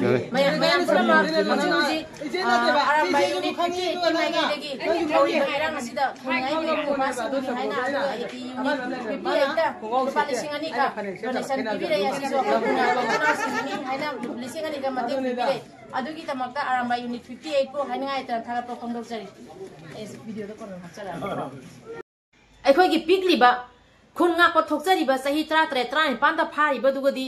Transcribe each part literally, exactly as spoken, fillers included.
ꯃꯌꯥꯝ, ꯃꯌꯥꯝ ꯄꯨꯝꯅꯃꯛ ꯍꯧꯖꯤꯛ ꯍꯧꯖꯤꯛ, ꯑ, ꯑꯔꯥꯝꯕꯥꯏ ꯌꯨꯅꯤꯠ ꯐꯤꯐꯇꯤ ꯑꯩꯠꯀꯤ ꯃꯥꯏꯀꯩꯗꯒꯤ ꯇꯧꯔꯤꯕ ꯏꯔꯥꯡ ꯑꯁꯤꯗ ꯊꯣꯡꯉꯥꯏꯒꯤ ꯅꯨꯄꯥꯁꯤꯡꯒꯤ ꯍꯥꯏꯅ ꯑꯗꯨꯒ ꯑꯩꯒꯤ ꯌꯨꯅꯤꯠ ꯐꯤꯐꯇꯤ ꯑꯩꯠꯇ ꯂꯨꯄꯥ ꯂꯤꯁꯤꯡ ꯑꯅꯤꯒ ꯗꯣꯅꯦꯁꯟ ꯄꯤꯕꯤꯔꯛꯑꯦ꯫ ꯑꯁꯤꯁꯨ ꯑꯩꯈꯣꯏ ꯄꯨꯅꯥ ꯄꯥꯎ ꯄꯨꯅꯥꯁꯤꯡꯒꯤꯅꯤ ꯍꯥꯏꯅ ꯂꯤꯁꯤꯡ ꯑꯅꯤꯒ ꯃꯇꯦꯡ ꯄꯤꯕꯤꯔꯛꯑꯦ꯫ ꯑꯗꯨꯒꯤꯗꯃꯛꯇ ꯑꯔꯥꯝꯕꯥꯏ ꯌꯨꯅꯤꯠ ꯐꯤꯐꯇꯤ ꯑꯩꯠꯄꯨ ꯍꯥꯏꯅꯤꯡꯉꯥꯏ ꯂꯩꯇꯅ ꯊꯥꯒꯠꯄ ꯐꯣꯡꯗꯣꯛꯆꯔꯤ꯫ ꯑꯦ, ꯚꯤꯗꯤꯑꯣꯗ ꯀꯣꯟꯅ ꯍꯥꯞꯆꯔꯛꯑꯒꯦ꯫ ꯑꯩꯈꯣꯏꯒꯤ ꯄꯤꯛꯂꯤꯕ ꯈꯨꯟ ꯉꯥꯛꯄ ꯊꯣꯛꯆꯔꯤꯕ ꯆꯍꯤ ꯇꯔꯥꯇꯔꯦꯠ, ꯇꯔꯥꯅꯤꯄꯥꯟꯗ ꯐꯥꯔꯤꯕꯗꯨꯒꯗꯤ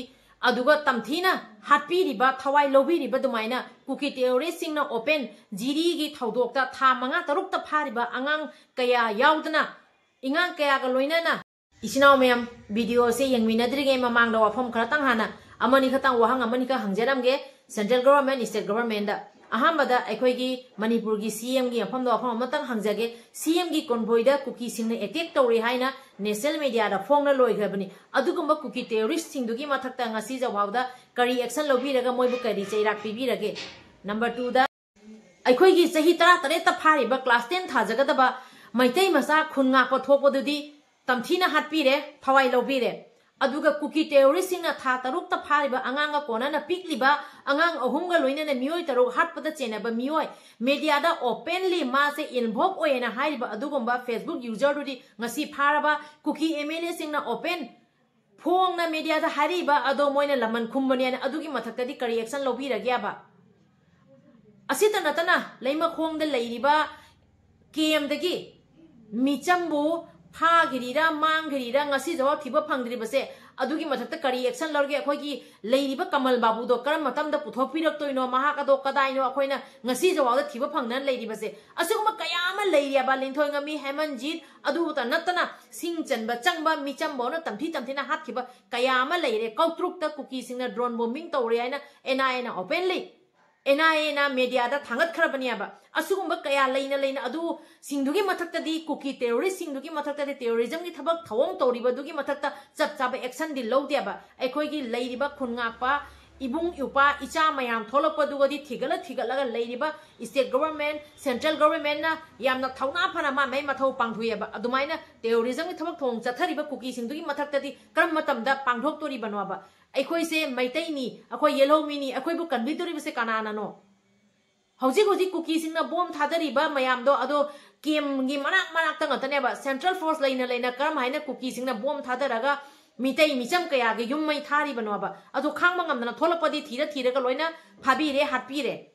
ꯑꯗꯨꯒ ꯇꯝꯊꯤꯅ ꯍꯥꯠꯄꯤꯔꯤꯕ, ꯊꯋꯥꯏ ꯂꯧꯕꯤꯔꯤꯕ ꯑꯗꯨꯃꯥꯏꯅ ꯀꯨꯀꯤ ꯇꯦꯔꯣꯔꯤꯁꯁꯤꯡꯅ ꯑꯣꯄꯦꯟ ꯖꯤꯔꯤꯒꯤ ꯊꯧꯗꯣꯛꯇ ꯊꯥ ꯃꯉꯥ ꯇꯔꯨꯛꯇ ꯐꯥꯔꯤꯕ ꯑꯉꯥꯡ ꯀꯌꯥ ꯌꯥꯎꯗꯅ, ꯏꯉꯥꯡ ꯀꯌꯥꯒ ꯂꯣꯏꯅꯅ, ꯏꯆꯤꯟ ꯏꯅꯥꯎ ꯃꯌꯥꯝ, ꯚꯤꯗꯤꯑꯣ ꯑꯁꯤ ꯌꯦꯡꯃꯤꯟꯅꯗ꯭ꯔꯤꯉꯩ ꯃꯃꯥꯡꯗ ꯋꯥꯐꯝ ꯈꯔꯇꯪ ꯍꯥꯟꯅ ꯑꯃꯅꯤ ꯈꯛꯇꯪ, ꯋꯥꯍꯪ ꯑꯃꯅꯤ ꯈꯛ ꯍꯪꯖꯔꯝꯒꯦ꯫ ꯁꯦꯟꯇ꯭ꯔꯦꯜ ꯒꯣꯚꯔꯟꯃꯦꯟꯠ, ꯁ꯭ꯇꯦꯠ ꯒꯣꯚꯔꯟꯃꯦꯟꯠꯗ ꯑꯍꯥꯟꯕꯗ ꯑꯩꯈꯣꯏꯒꯤ ꯃꯅꯤꯄꯨꯔꯒꯤ ꯁꯤ ꯑꯦꯝꯒꯤ ꯃꯐꯝꯗ ꯋꯥꯐꯝ ꯑꯃꯇꯪ ꯍꯪꯖꯒꯦ꯫ ꯁꯤ ꯑꯦꯝꯒꯤ ꯀꯣꯟꯚꯣꯏꯗ ꯀꯨꯀꯤꯁꯤꯡꯅ ꯑꯦꯇꯦꯛ ꯇꯧꯔꯦ ꯍꯥꯏꯅ ꯅꯦꯁꯅꯦꯜ ꯃꯦꯗꯤꯌꯥꯗ ꯐꯣꯡꯅ ꯂꯣꯏꯈ꯭ꯔꯕꯅꯤ꯫ ꯑꯗꯨꯒꯨꯝꯕ ꯀꯨꯀꯤ ꯇꯦꯔꯣꯔꯤꯁꯁꯤꯡꯗꯨꯒꯤ ꯃꯊꯛꯇ ꯉꯁꯤ ꯖꯐꯥꯎꯗ ꯀꯔꯤ ꯑꯦꯛꯁꯟ ꯂꯧꯕꯤꯔꯒ ꯃꯣꯏꯕꯨ ꯀꯔꯤ ꯆꯩꯔꯥꯛ ꯄꯤꯕꯤꯔꯒꯦ? ꯅꯝꯕꯔ ꯇꯨꯗ, ꯑꯩꯈꯣꯏꯒꯤ ꯆꯍꯤ ꯇꯔꯥꯇꯔꯦꯠꯇ ꯐꯥꯔꯤꯕ ꯀ꯭ꯂꯥꯁ ꯇꯦꯟ ꯊꯥꯖꯒꯗꯕ ꯃꯩꯇꯩ ꯃꯆꯥ ꯈꯨꯟ ꯉꯥꯛꯄ ꯊꯣꯛꯄꯗꯨꯗꯤ ꯇꯝꯊꯤꯅ ꯍꯥꯠꯄꯤꯔꯦ, ꯊꯋꯥꯏ ꯂꯧꯕꯤꯔꯦ꯫ ꯑꯗꯨꯒ ꯀꯨꯀꯤ ꯇꯦꯔꯣꯔꯤꯁꯁꯤꯡꯅ ꯊꯥ ꯇꯔꯨꯛꯇ ꯐꯥꯔꯤꯕ ꯑꯉꯥꯡꯒ ꯀꯣꯟꯅꯅ ꯄꯤꯛꯂꯤꯕ ꯑꯉꯥꯡ ꯑꯍꯨꯝꯒ ꯂꯣꯏꯅꯅ ꯃꯤꯑꯣꯏ ꯇꯔꯨꯛ ꯍꯥꯠꯄꯗ ꯆꯦꯟꯅꯕ ꯃꯤꯑꯣꯏ, ꯃꯦꯗꯤꯌꯥꯗ ꯑꯣꯄꯦꯟꯂꯤ ꯃꯥꯁꯦ ꯏꯟꯚꯣꯜꯕ ꯑꯣꯏꯌꯦꯅ ꯍꯥꯏꯔꯤꯕ ꯑꯗꯨꯒꯨꯝꯕ ꯐꯦꯁꯕꯨꯛ ꯌꯨꯖꯔꯗꯨꯗꯤ ꯉꯁꯤ ꯐꯥꯔꯕ? ꯀꯨꯀꯤ ꯑꯦꯝ ꯑꯦꯜ ꯑꯦꯁꯤꯡꯅ ꯑꯣꯄꯦꯟ ꯐꯣꯡꯅ ꯃꯦꯗꯤꯌꯥꯗ ꯍꯥꯏꯔꯤꯕ ꯑꯗꯣ ꯃꯣꯏꯅ ꯂꯃꯟ ꯈꯨꯝꯕꯅꯦꯅ ꯑꯗꯨꯒꯤ ꯃꯊꯛꯇꯗꯤ ꯀꯔꯤ ꯑꯦꯛꯁꯟ ꯂꯧꯕꯤꯔꯒꯦꯕ? ꯑꯁꯤꯇ ꯅꯠꯇꯅ ꯂꯩꯃꯈꯣꯡꯗ ꯂꯩꯔꯤꯕ ꯀꯦꯝꯗꯒꯤ ꯃꯤꯆꯝꯕꯨ ꯐꯥꯈꯤꯔꯤꯔꯥ, ꯃꯥꯡꯈꯤꯔꯤꯔꯥ, ꯉꯁꯤ ꯖꯋꯥꯕ ꯊꯤꯕ ꯐꯪꯗ꯭ꯔꯤꯕꯁꯦ, ꯑꯗꯨꯒꯤ ꯃꯊꯛꯇ ꯀꯔꯤ ꯑꯦꯛꯁꯟ ꯂꯧꯔꯒꯦ? ꯑꯩꯈꯣꯏꯒꯤ ꯂꯩꯔꯤꯕ ꯀꯃꯜ ꯕꯥꯕꯨꯗꯣ ꯀꯔꯝꯕ ꯃꯇꯝꯗ ꯄꯨꯊꯣꯛꯄꯤꯔꯛꯇꯣꯏꯅꯣ? ꯃꯍꯥꯛ ꯑꯗꯣ ꯀꯗꯥꯏꯅꯣ? ꯑꯩꯈꯣꯏꯅ ꯉꯁꯤ ꯖꯋꯥꯕꯗ ꯊꯤꯕ ꯐꯪꯗꯅ ꯂꯩꯔꯤꯕꯁꯦ꯫ ꯑꯁꯤꯒꯨꯝꯕ ꯀꯌꯥ ꯑꯃ ꯂꯩꯔꯤꯑꯕ, ꯂꯤꯟꯊꯣꯏ ꯉꯝꯃꯤ, ꯍꯦꯃꯟꯖꯤꯠ, ꯑꯗꯨꯇ ꯅꯠꯇꯅ ꯁꯤꯡ ꯆꯟꯕ ꯆꯪꯕ ꯃꯤꯆꯝꯕꯧꯅ ꯇꯝꯊꯤ ꯇꯝꯊꯤꯅ ꯍꯥꯠꯈꯤꯕ ꯀꯌꯥ ꯑꯃ ꯂꯩꯔꯦ꯫ ꯀꯧꯇ꯭ꯔꯨꯛꯇ ꯀꯨꯀꯤꯁꯤꯡꯅ ꯗ꯭ꯔꯣꯟ ꯕꯣꯝꯕꯤꯡ ꯇꯧꯔꯦ ꯍꯥꯏꯅ ꯑꯦꯟ ꯑꯥꯏ ꯑꯦꯅ ꯑꯣꯄꯦꯟꯂꯤ, ꯑꯦꯟ ꯑꯥꯏ ꯑꯦꯅ ꯃꯦꯗꯤꯌꯥꯗ ꯊꯥꯡꯒꯠꯈ꯭ꯔꯕꯅꯦꯕ꯫ ꯑꯁꯤꯒꯨꯝꯕ ꯀꯌꯥ ꯂꯩꯅ ꯂꯩꯅ ꯑꯗꯨꯁꯤꯡꯗꯨꯒꯤ ꯃꯊꯛꯇꯗꯤ, ꯀꯨꯀꯤ ꯇꯦꯔꯣꯔꯤꯁꯁꯤꯡꯗꯨꯒꯤ ꯃꯊꯛꯇꯗꯤ, ꯇꯦꯔꯣꯔꯤꯖꯝꯒꯤ ꯊꯕꯛ ꯊꯧꯑꯣꯡ ꯇꯧꯔꯤꯕꯗꯨꯒꯤ ꯃꯊꯛꯇ ꯆꯞ ꯆꯥꯕ ꯑꯦꯛꯁꯟꯗꯤ ꯂꯧꯗꯦꯕ꯫ ꯑꯩꯈꯣꯏꯒꯤ ꯂꯩꯔꯤꯕ ꯈꯨꯟ ꯉꯥꯛꯄ ꯏꯕꯨꯡ ꯏꯄ꯭ꯋꯥ ꯏꯆꯥ ꯃꯌꯥꯝ ꯊꯣꯛꯂꯛꯄꯗꯨꯒꯗꯤ ꯊꯤꯒꯠꯂ ꯊꯤꯒꯠꯂꯒ ꯂꯩꯔꯤꯕ state government, central governmentꯅ ꯌꯥꯝꯅ ꯊꯧꯅꯥ ꯐꯅ ꯃꯥ ꯃꯥꯏ ꯃꯊꯧ ꯄꯥꯡꯊꯣꯛꯑꯦꯕ꯫ ꯑꯗꯨꯃꯥꯏꯅ terrorismꯒꯤ ꯊꯕꯛ ꯊꯧꯑꯣꯡ ꯆꯠꯊꯔꯤꯕ ꯀꯨꯀꯤꯁꯤꯡꯗꯨꯒꯤ ꯃꯊꯛꯇꯗꯤ ꯀꯔꯝꯕ ꯃꯇꯝꯗ ꯄꯥꯡꯊꯣꯛꯇꯣꯔꯤꯕꯅꯣꯕ? ꯑꯩꯈꯣꯏꯁꯦ ꯃꯩꯇꯩꯅꯤ, ꯑꯩꯈꯣꯏ ꯌꯦꯜꯍꯧꯃꯤꯅꯤ, ꯑꯩꯈꯣꯏꯕꯨ ꯀꯟꯕꯤꯗꯣꯔꯤꯕꯁꯦ ꯀꯅꯥꯅꯅꯣ? ꯍꯧꯖꯤꯛ ꯍꯧꯖꯤꯛ ꯀꯨꯀꯤꯁꯤꯡꯅ ꯕꯣꯝ ꯊꯥꯗꯔꯤꯕ ꯃꯌꯥꯝꯗꯣ, ꯑꯗꯣ campꯒꯤ ꯃꯅꯥꯛ ꯃꯅꯥꯛꯇ ꯉꯥꯛꯇꯅꯦꯕ꯫ Central force ꯂꯩꯅ ꯂꯩꯅ ꯀꯔꯝ ꯍꯥꯏꯅ ꯀꯨꯀꯤꯁꯤꯡꯅ ꯕꯣꯝ ꯊꯥꯗꯔꯒ ꯃꯤꯇꯩ ꯃꯤꯆꯝ ꯀꯌꯥꯒꯤ ꯌꯨꯝ ꯃꯩ ꯊꯥꯔꯤꯕꯅꯣꯕ? ꯑꯗꯨ ꯈꯥꯡꯕ ꯉꯝꯗꯅ ꯊꯣꯛꯂꯛꯄꯗꯤ ꯊꯤꯔ ꯊꯤꯔꯒ ꯂꯣꯏꯅ ꯐꯥꯕꯤꯔꯦ, ꯍꯥꯠꯄꯤꯔꯦ꯫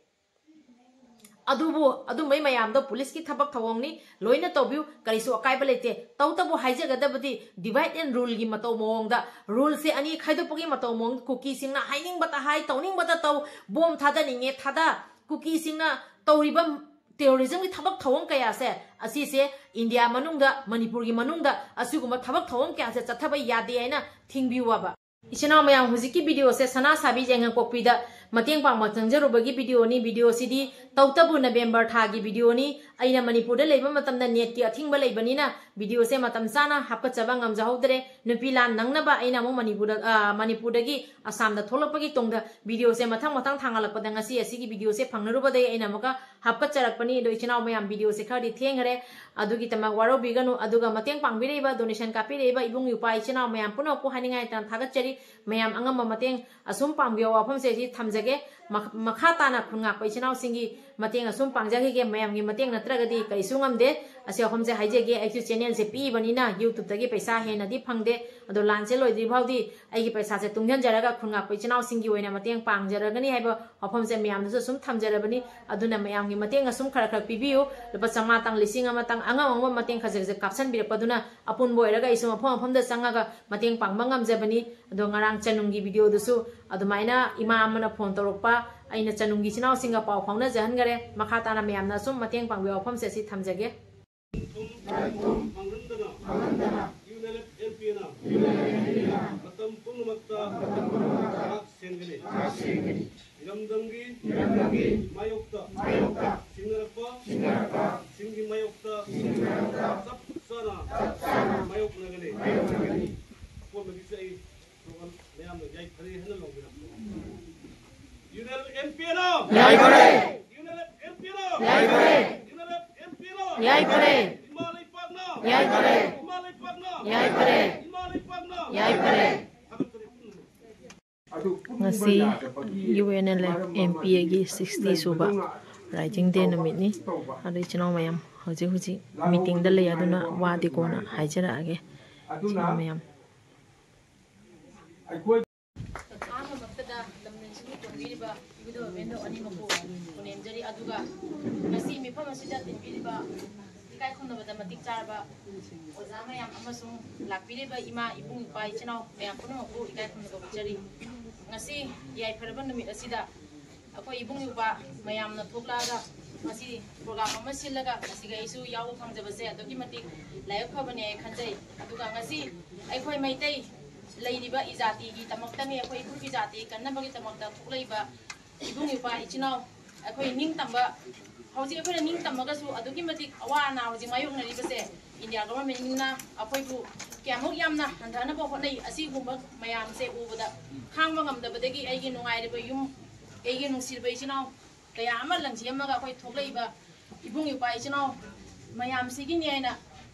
ꯑꯗꯨꯕꯨ ꯑꯗꯨꯝꯕꯩ ꯃꯌꯥꯝꯗꯣ ꯄꯨꯂꯤꯁꯀꯤ ꯊꯕꯛ ꯊꯧꯑꯣꯡꯅꯤ, ꯂꯣꯏꯅ ꯇꯧꯕꯤꯌꯨ, ꯀꯔꯤꯁꯨ ꯑꯀꯥꯏꯕ ꯂꯩꯇꯦ꯫ ꯇꯧꯇꯕꯨ ꯍꯥꯏꯖꯒꯗꯕꯗꯤ divide and ruleꯒꯤ ꯃꯇꯧ ꯃꯑꯣꯡꯗ, ruleꯁꯦ ꯑꯅꯤ ꯈꯥꯏꯗꯣꯛꯄꯒꯤ ꯃꯇꯧ ꯃꯑꯣꯡꯗ, ꯀꯨꯀꯤꯁꯤꯡꯅ ꯍꯥꯏꯅꯤꯡꯕꯇ ꯍꯥꯏ, ꯇꯧꯅꯤꯡꯕꯇ ꯇꯧ, ꯕꯣꯝ ꯊꯥꯗꯅꯤꯡꯉꯦ ꯊꯥꯗ, ꯀꯨꯀꯤꯁꯤꯡꯅ ꯇꯧꯔꯤꯕ terrorismꯒꯤ ꯊꯕꯛ ꯊꯧꯑꯣꯡ ꯀꯌꯥꯁꯦ, ꯑꯁꯤꯁꯦ ꯏꯟꯗꯤꯌꯥ ꯃꯅꯨꯡꯗ, ꯃꯅꯤꯄꯨꯔꯒꯤ ꯃꯅꯨꯡꯗ ꯑꯁꯤꯒꯨꯝꯕ ꯊꯕꯛ ꯊꯧꯑꯣꯡ ꯀꯌꯥꯁꯦ ꯆꯠꯊꯕ ꯌꯥꯗꯦ ꯍꯥꯏꯅ ꯊꯤꯡꯕꯤꯌꯨꯕ꯫ ꯏꯆꯤꯟ ꯏꯅꯥꯎ ꯃꯌꯥꯝ, ꯍꯧꯖꯤꯛꯀꯤ videoꯁꯦ ꯁꯅꯥ ꯁꯥꯕꯤ ꯌꯥꯏꯉꯪꯄꯣꯛꯄꯤꯗ ꯃꯇꯦꯡ ꯄꯥꯡꯕ ꯆꯪꯖꯔꯨꯕꯒꯤ videoꯅꯤ꯫ Videoꯁꯤꯗꯤ ꯇꯧꯇꯕꯨ November ꯊꯥꯒꯤ videoꯅꯤ꯫ ꯑꯩꯅ ꯃꯅꯤꯄꯨꯔꯗ ꯂꯩꯕ ꯃꯇꯝꯗ netꯀꯤ ꯑꯊꯤꯡꯕ ꯂꯩꯕꯅꯤꯅ videoꯁꯦ ꯃꯇꯝ ꯆꯥꯅ ꯍꯥꯞꯀꯠꯆꯕ ꯉꯝꯖꯍꯧꯗ꯭ꯔꯦ꯫ ꯅꯨꯄꯤ ꯂꯥꯟ ꯅꯪꯅꯕ ꯑꯩꯅ ꯑꯃꯨꯛ ꯃꯅꯤꯄꯨꯔꯗ, ꯑ, ꯃꯅꯤꯄꯨꯔꯗꯒꯤ ꯑꯁꯥꯝꯗ ꯊꯣꯛꯂꯛꯄꯒꯤ ꯇꯨꯡꯗ videoꯁꯦ ꯃꯊꯪ ꯃꯊꯪ ꯊꯥꯡꯒꯠꯂꯛꯄꯗ ꯉꯁꯤ ꯑꯁꯤꯒꯤ videoꯁꯦ ꯐꯪꯅꯔꯨꯕꯗꯒꯤ ꯑꯩꯅ ꯑꯃꯨꯛꯀ ꯍꯥꯞꯀꯠꯆꯔꯛꯄꯅꯤ꯫ ꯑꯗꯣ ꯏꯆꯤꯟ ꯏꯅꯥꯎ ꯃꯌꯥꯝ, videoꯁꯦ ꯈꯔꯗꯤ ꯊꯦꯡꯈ꯭ꯔꯦ, ꯑꯗꯨꯒꯤꯗꯃꯛ ꯋꯥꯔꯧꯕꯤꯒꯅꯨ꯫ ꯑꯗꯨꯒ ꯃꯇꯦꯡ ꯄꯥꯡꯕꯤꯔꯛꯏꯕ, donation ꯀꯥꯞꯄꯤꯔꯛꯏꯕ ꯏꯕꯨꯡ ꯏꯄ꯭ꯋꯥ ꯏꯆꯤꯟ ꯏꯅꯥꯎ ꯃꯌꯥꯝ ꯄꯨꯝꯅꯃꯛꯄꯨ ꯍꯥꯏꯅꯤꯡꯉꯥꯏ ꯂꯩꯇꯅ ꯊꯥꯒꯠꯆꯔꯤ꯫ ꯃꯌꯥꯝ ꯑꯉꯝꯕ ꯃꯇꯦꯡ ꯑꯁꯨꯝ ꯄꯥꯡꯕꯤꯌꯣ ꯋꯥꯐꯝꯁꯦ ꯑꯁꯤ ꯊꯝꯖꯒꯦ꯫ ꯃꯈ-, ꯃꯈꯥ ꯇꯥꯅ ꯈꯨꯟ ꯉꯥꯛꯄ ꯏꯆꯤꯟ ꯏꯅꯥꯎꯁꯤꯡꯒꯤ ꯃꯇꯦꯡ ꯑꯁꯨꯝ ꯄꯥꯡꯖꯈꯤꯒꯦ꯫ ꯃꯌꯥꯝꯒꯤ ꯃꯇꯦꯡ ꯅꯠꯇ꯭ꯔꯒꯗꯤ ꯀꯔꯤꯁꯨ ꯉꯝꯗꯦ꯫ ꯑꯁꯤ ꯋꯥꯐꯝꯁꯦ ꯍꯥꯏꯖꯒꯦ꯫ ꯑꯩꯁꯨ channelꯁꯦ ꯄꯤꯛꯏꯕꯅꯤꯅ YouTubeꯇꯒꯤ ꯄꯩꯁꯥ ꯍꯦꯟꯅꯗꯤ ꯐꯪꯗꯦ꯫ ꯑꯗꯣ ꯂꯥꯟꯁꯦ ꯂꯣꯏꯗ꯭ꯔꯤ ꯐꯥꯎꯗꯤ ꯑꯩꯒꯤ ꯄꯩꯁꯥꯁꯦ ꯇꯨꯡꯁꯤꯟꯖꯔꯒ ꯈꯨꯟ ꯉꯥꯛꯄ ꯏꯆꯤꯟ ꯏꯅꯥꯎꯁꯤꯡꯒꯤ ꯑꯣꯏꯅ ꯃꯇꯦꯡ ꯄꯥꯡꯖꯔꯒꯅꯤ ꯍꯥꯏꯕ ꯋꯥꯐꯝꯁꯦ ꯃꯌꯥꯝꯗꯁꯨ ꯑꯁꯨꯝ ꯊꯝꯖꯔꯕꯅꯤ꯫ ꯑꯗꯨꯅ ꯃꯌꯥꯝꯒꯤ ꯃꯇꯦꯡ ꯑꯁꯨꯝ ꯈꯔ ꯈꯔ ꯄꯤꯕꯤꯌꯨ꯫ ꯂꯨꯄꯥ ꯆꯥꯝꯃꯉꯥꯇꯪ, ꯂꯤꯁꯤꯡ ꯑꯃꯇꯪ, ꯑꯉꯝ ꯑꯉꯝꯕ ꯃꯇꯦꯡ ꯈꯖꯤꯛ ꯈꯖꯤꯛ ꯀꯥꯞꯁꯟꯕꯤꯔꯛꯄꯗꯨꯅ ꯑꯄꯨꯟꯕ ꯑꯣꯏꯔꯒ ꯑꯩꯁꯨ ꯃꯐꯝ ꯃꯐꯝꯗ ꯆꯪꯉꯒ ꯃꯇꯦꯡ ꯄꯥꯡꯕ ꯉꯝꯖꯕꯅꯤ꯫ ꯑꯗꯣ ꯉꯔꯥꯡ ꯆꯅꯨꯡꯒꯤ videoꯗꯨꯁꯨ ꯑꯗꯨꯃꯥꯏꯅ ꯏꯃꯥ ꯑꯃꯅ phone ꯇꯧꯔꯛꯄ, ꯑꯩꯅ ꯆꯅꯨꯡꯒꯤ ꯏꯆꯤꯟ ꯏꯅꯥꯎꯁꯤꯡꯒ ꯄꯥꯎ ꯐꯥꯎꯅꯖꯍꯟꯈꯔꯦ꯫ ꯃꯈꯥ ꯇꯥꯅ ꯃꯌꯥꯝꯅ ꯑꯁꯨꯝ ꯃꯇꯦꯡ ꯄꯥꯡꯕꯤꯌꯨ ꯋꯥꯐꯝꯁꯦ ꯑꯁꯤ ꯊꯝꯖꯒꯦ꯫ ꯃꯥꯡꯍꯟꯗꯅ UNLF-LPꯅ ꯃꯇꯝ ꯄꯨꯝꯅꯃꯛꯇ ꯉꯥꯛ ꯁꯦꯟꯒꯅꯤ꯫ ꯏꯔꯝꯗꯝꯒꯤ ꯃꯥꯌꯣꯛꯇ ꯁꯤꯡꯅꯔꯛꯄ ꯁꯤꯡꯒꯤ ꯃꯥꯌꯣꯛꯇ ꯆꯞ ꯆꯥꯅ ꯃꯥꯌꯣꯛꯅꯒꯅꯤ꯫ ꯑꯀꯣꯟꯕꯒꯤꯁꯦ ꯑꯩ ꯃꯌꯥꯝꯅ ꯌꯥꯏꯐꯔꯦ ꯍꯥꯏꯅ ꯂꯧꯕꯤꯔꯝꯃꯤ꯫ ꯌꯥꯏꯐꯔꯦ! ꯌꯥꯏꯐꯔꯦ! ꯌꯥꯏꯐꯔꯦ! ꯌꯥꯏꯐꯔꯦ! ꯌꯥꯏꯐꯔꯦ! ꯌꯥꯏꯐꯔꯦ! ꯌꯥꯏꯐꯔꯦ! ꯉꯁꯤ U N L F M P ꯑꯦꯒꯤ ꯁꯤꯛꯁꯇꯤ ꯁꯨꯕ ꯔꯥꯏꯖꯤꯡ ꯗꯦ ꯅꯨꯃꯤꯠꯅꯤ꯫ ꯑꯗꯨ ꯏꯆꯤꯟ ꯏꯅꯥꯎ ꯃꯌꯥꯝ ꯍꯧꯖꯤꯛ ꯍꯧꯖꯤꯛ ꯃꯤꯇꯤꯡꯗ ꯂꯩ, ꯑꯗꯨꯅ ꯋꯥꯗꯤ ꯀꯣꯟꯅ ꯍꯥꯏꯖꯔꯛꯑꯒꯦ꯫ ꯏꯆꯤꯟ ꯏꯅꯥꯎ ꯃꯌꯥꯝ꯫ ꯑꯍꯥꯟꯕꯃꯛꯇꯗ ꯂꯝꯗꯝꯁꯤꯕꯨ ꯇꯣꯡꯕꯤꯔꯤꯕ ꯏꯕꯨꯙꯧ ꯏꯕꯦꯟꯗꯧ ꯑꯅꯤꯃꯛꯄꯨ ꯄꯨꯅꯦꯝꯖꯔꯤ꯫ ꯑꯗꯨꯒ ꯉꯁꯤ ꯃꯤꯐꯝ ꯑꯁꯤꯗ ꯇꯤꯟꯕꯤꯔꯤꯕ ꯏꯀꯥꯏ ꯈꯨꯝꯅꯕꯗ ꯃꯇꯤꯛ ꯆꯥꯔꯕ ꯑꯣꯖꯥ ꯃꯌꯥꯝ ꯑꯃꯁꯨꯡ ꯂꯥꯛꯄꯤꯔꯤꯕ ꯏꯃꯥ, ꯏꯕꯨꯡ, ꯏꯄ꯭ꯋꯥ, ꯏꯆꯤꯟ ꯏꯅꯥꯎ ꯃꯌꯥꯝ ꯄꯨꯝꯅꯃꯛꯄꯨ ꯏꯀꯥꯏ ꯈꯨꯝꯅꯕ ꯎꯠꯆꯔꯤ꯫ ꯉꯁꯤ ꯌꯥꯏꯐꯔꯕ ꯅꯨꯃꯤꯠ ꯑꯁꯤꯗ ꯑꯩꯈꯣꯏ ꯏꯕꯨꯡ ꯏꯄ꯭ꯋꯥ ꯃꯌꯥꯝꯅ ꯊꯣꯛꯂꯛꯑꯒ ꯉꯁꯤ ꯄ꯭ꯔꯣꯒ꯭ꯔꯥꯝ ꯑꯃ ꯁꯤꯜꯂꯒ ꯉꯁꯤꯒ ꯑꯩꯁꯨ ꯌꯥꯎꯕ ꯐꯪꯖꯕꯁꯦ ꯑꯗꯨꯛꯀꯤ ꯃꯇꯤꯛ ꯂꯥꯏꯕꯛ ꯐꯕꯅꯦ ꯈꯟꯖꯩ꯫ ꯑꯗꯨꯒ ꯉꯁꯤ ꯑꯩꯈꯣꯏ ꯃꯩꯇꯩ ꯂꯩꯔꯤꯕ ꯏꯖꯥꯇꯤꯒꯤꯗꯃꯛꯇꯅꯤ, ꯑꯩꯈꯣꯏ ꯏꯕꯨꯡ ꯏꯖꯥꯇꯤ ꯀꯟꯅꯕꯒꯤꯗꯃꯛꯇ ꯊꯣꯛꯂꯛꯏꯕ ꯏꯕꯨꯡ ꯏꯄ꯭ꯋꯥ ꯏꯆꯤꯟ ꯏꯅꯥꯎ ꯑꯩꯈꯣꯏ ꯅꯤꯡꯇꯝꯕ, ꯍꯧꯖꯤꯛ ꯑꯩꯈꯣꯏꯅ ꯅꯤꯡꯇꯝꯃꯒꯁꯨ ꯑꯗꯨꯛꯀꯤ ꯃꯇꯤꯛ ꯑꯋꯥ ꯑꯅꯥ ꯍꯧꯖꯤꯛ ꯃꯥꯌꯣꯛꯅꯔꯤꯕꯁꯦ ꯏꯟꯗꯤꯌꯥ ꯒꯣꯚꯔꯟꯃꯦꯟꯠꯅ ꯑꯩꯈꯣꯏꯕꯨ ꯀꯌꯥꯃꯨꯛ ꯌꯥꯝꯅ ꯍꯟꯊꯅꯕ ꯍꯣꯠꯅꯩ꯫ ꯑꯁꯤꯒꯨꯝꯕ ꯃꯌꯥꯝꯁꯦ ꯎꯕꯗ ꯈꯥꯡꯕ ꯉꯝꯗꯕꯗꯒꯤ ꯑꯩꯒꯤ ꯅꯨꯡꯉꯥꯏꯔꯤꯕ ꯌꯨꯝ, ꯑꯩꯒꯤ ꯅꯨꯡꯁꯤꯔꯕ ꯏꯆꯤꯟ ꯏꯅꯥꯎ ꯀꯌꯥ ꯑꯃ ꯂꯪꯁꯤꯟꯂꯝꯃꯒ ꯑꯩꯈꯣꯏ ꯊꯣꯛꯂꯛꯏꯕ ꯏꯕꯨꯡ ꯏꯄ꯭ꯋꯥ ꯏꯆꯤꯟ ꯏꯅꯥꯎ ꯃꯌꯥꯝꯁꯤꯒꯤꯅꯤ ꯍꯥꯏꯅ